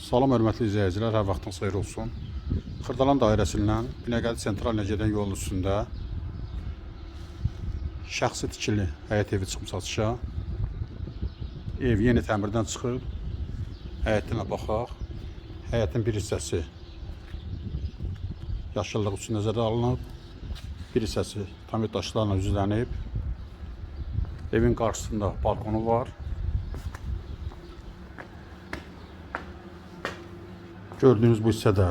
Salam hörmətli izləyicilər, hər vaxtınız xeyir olsun. Xırdalan dairəsindən Binəqədi Sentralinə gedən yolun üstündə şəxsi tikili həyət evi çıxıb satışa. Ev yeni təmirdən çıxıb. Həyətinə baxaq. Həyətin bir hissəsi yaşıllıq üçün nəzərə alınıb. Bir hissəsi tamir daşlarla üzlənib. Evin qarşısında balkonu var. Gördüyünüz bu hissədə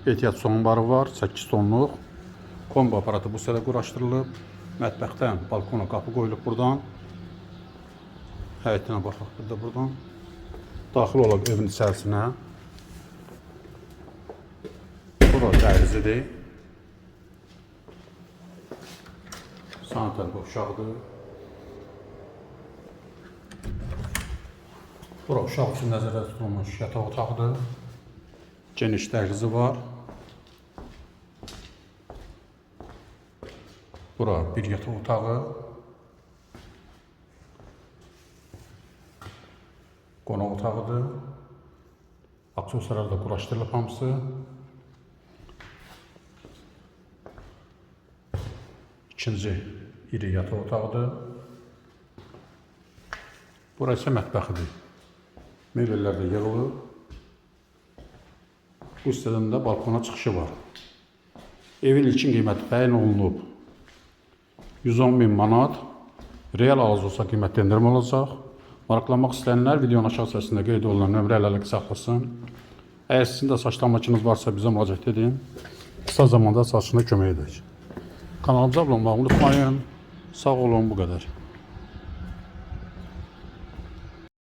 ehtiyat su anbarı var, 8 tonluq. Kombi aparatı bu hissədə quraşdırılıb. Mətbəxdən balkona qapı qoyulub buradan. Həyətinə baxaq bir də buradan. Daxil olaq evin içərisinə. Bura dəhlizidir. Sanitar qovşağıdır. Bura uşaq üçün nəzərdə tutulmuş yataq otağıdır. Geniş dəhlizi var. Bura bir yataq otağı. Qonaq otağıdır. Aksesuarlar da quraşdırılıb hamısı. İkinci iri yataq otağıdır. Bura isə mətbəxidir. Mebellər də yığılıb. Bu hissədən də balkona çıxışı var. Evin ilkin qiyməti təyin olunub. 110 min manat. Real alıcı olsa qiymətdə endirim olacaq. Maraqlanmaq istəyənlər videonun aşağı hissəsində qeyd olunan nömrə ilə əlaqə saxlasın. Əgər sizin də saçma makineniz varsa bizə müraciət edin. Qısa zamanda satışına kömək edək. Kanalımıza abunə olmağı unutmayın. Sağ olun, bu qədər.